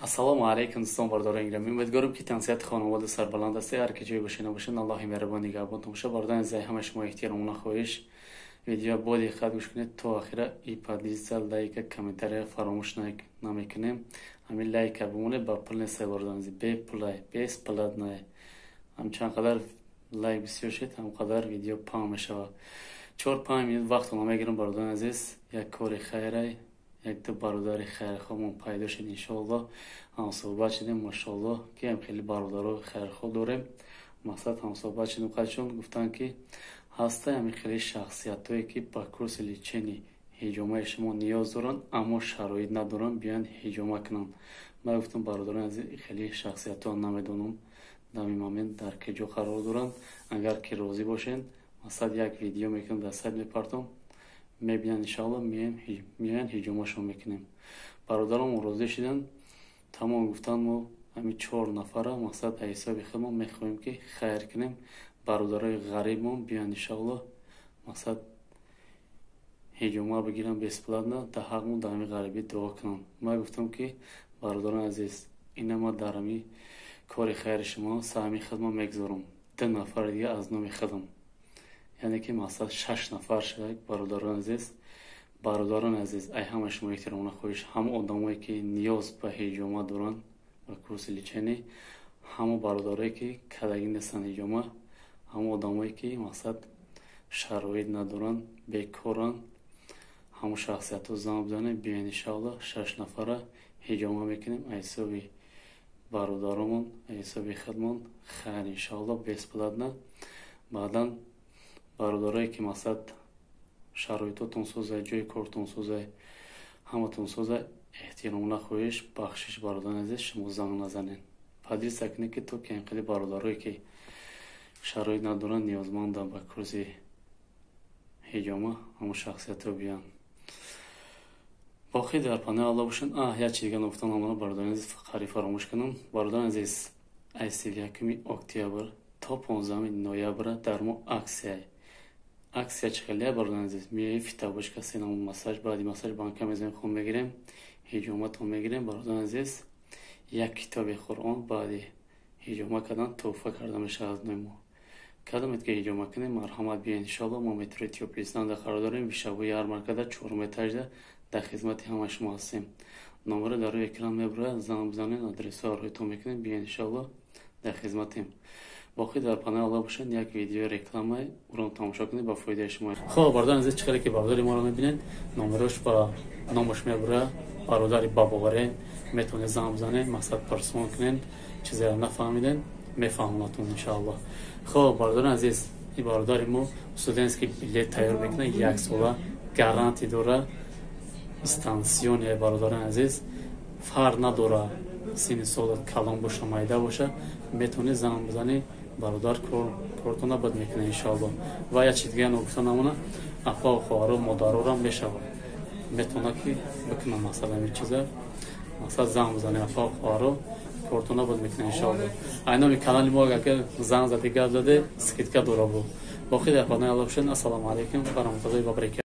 Ассалому алайкум, дӯстон, бародарони гиромӣ. Умедворам, ки тансиҳати хонавода сарбаланд ҳастед. Ҳар ки ҷое бошед, набошед, Аллоҳи меҳрабон нигаҳбонтон бошад. Бародари азиз, ҳама шумо эҳтиромона хоҳиш, видео бо диққат гӯш кунед то охира и поделиться, лайка, комментария фаромӯш намекунем. Ҳамин лайка бимонед, ба пул нест, бародари азиз, бепулай, бесплатное. Ҳам чанд қадар лайк бисёр шед, ҳам қадар видео паҳн мешавад. 4-5 минут вақтона мегирам, бародари азиз. Як кори хайрай, як ду бародари хайрхоҳмон пайдо шуд, иншоаллоҳ. Ҳамсӯҳбат шудем, машоаллоҳ, ки ҳам хеле бародарои хайрхоҳ дорем. Мақсад, ҳамсӯҳбат шудем қадшон, гуфтанд, ки ҳаста ҳамин хеле шахсиятҳое, ки ба курси лечения ҳиҷомаи шумо ниёз доранд, аммо шароит надоранд биёянд ҳиҷома кунанд. Ман гуфтам, бародарони азиз, хеле шахсиятҳо намедонам, дар ин момент дар куҷо қарор доранд. Агар ки розӣ бошед, мақсад, як видео мекунам, дар сайт мепартом, мебинанд, иншоалло, меоянд, ҳиҷомашон мекунем. Бародарон розӣ шуданд, тамом. Гуфтанд, мо ҳамин чор нафара, мақсад, аз ҳисоби худмон мехоҳем, ки хайр кунем, бародарои ғарибмон биёянд, иншоалло, мақсад, ҳиҷома бигиранд бесплатно, дар ҳақмон, дар ҳамин ғарибӣ дуо кунанд. Ман гуфтам, ки бародарони азиз, ина ма дар ҳамин кори хайри шумо саҳми худмон мегузорам, ду нафари дига аз номи худам, яъне ки, мақсад, шаш нафар шуда. Бародарони азиз, бародарони азиз, ай ҳама шумо эҳтиромона хоҳиш, ҳама одамое, ки ниёз ба ҳиҷома доранд, ба курси лечения, ҳама бародарое, ки кадагӣ нестанд ҳиҷома, ҳама одамое, ки, мақсад, шароит надоранд, бекоранд, ҳамон шахсиятҳо занг бизанед, биёед, иншоалло, шаш нафара ҳиҷома мекунем аз ҳисоби бародаромон, аз ҳисоби худмон, хайр, иншоалло, бесплатно. Баъдан бародарое, ки, мақсад, шароитотон созай, ҷои кортон созай, ҳаматон созай, эҳтиромона хоҳиш, бахшиш, бародарони азиз, шумо занг назанед, поделиться кунед, ки то ки инқили бародарое, ки шароит надоранд, ниёзманданд ба курси ҳиҷома, ҳамон шахсиятҳо биёянд. Боқӣ дар паноҳи Аллоҳ бошанд. Як чиз дига ногуфта намонам, бародарони азиз, қариб фаромӯш кунам. Бародарони азиз, аз 31-уми октябр то 15-уми ноябр дар мо акция. Акция чӣ хеле, бародарони азиз? Меои, фитобочка, се намуд массаж, баъди массаж банка мезанем, хун мегирем, ҳиҷоматон мегирем. Бародарони азиз, як китоби Қуръон баъди ҳиҷома кардан тӯҳфа карда мешавад аз номи мо. Кадомед ки ҳиҷома кунем, марҳамат, биёед, иншоалло. Мо метрои Тёплый Станда қарор дорем, вишабои ярмаркада, чорум этажда, дар хизмати ҳамаи шумо ҳастем. Номера дар рӯи экран мебурад, занг бизанед, адресҳоро рӯйтон мекунем, биёед, иншоалло, дар хизматем. Боқӣ дар паноҳи Аллоҳ бошед. Як видеои рекламаи урон тамошо кунед, ба фоидаи шумо. Хоб, бародари азиз, чӣ хеле ки бародари моро мебинед, номерош ба номаш мебурад, бародари бабоваре, метавонед занг бизанед, мақсад, пурсон кунед, чизеро нафаҳмидед, мефаҳмонатон, иншоалло. Хоб, бародари азиз, ин бародари мо студентский билет тайёр мекунад, як сола гарантия дора, дистанционный. Бародарони азиз, фарқ надора, синни солат калон боша, майда боша, метавонед занг бизанед, бародар кортона бад мекунад, иншоалло. Ва як чиз дига ногуфта намона, апа, хоҳаро, модарорам мешавад, метавонад ки бикунад, мақсад, ҳамин чиза. Мақсад, занг бизанед, апа, хоҳаро, кортона бад мекунад, иншоалло. Ай номи канали мо агар занг зади, гап заде, скидка дора буд. Боқӣ дар паноҳи Аллоҳ бошед. Ассалому алайкум ва раҳматуллоҳи ва баракатуҳ.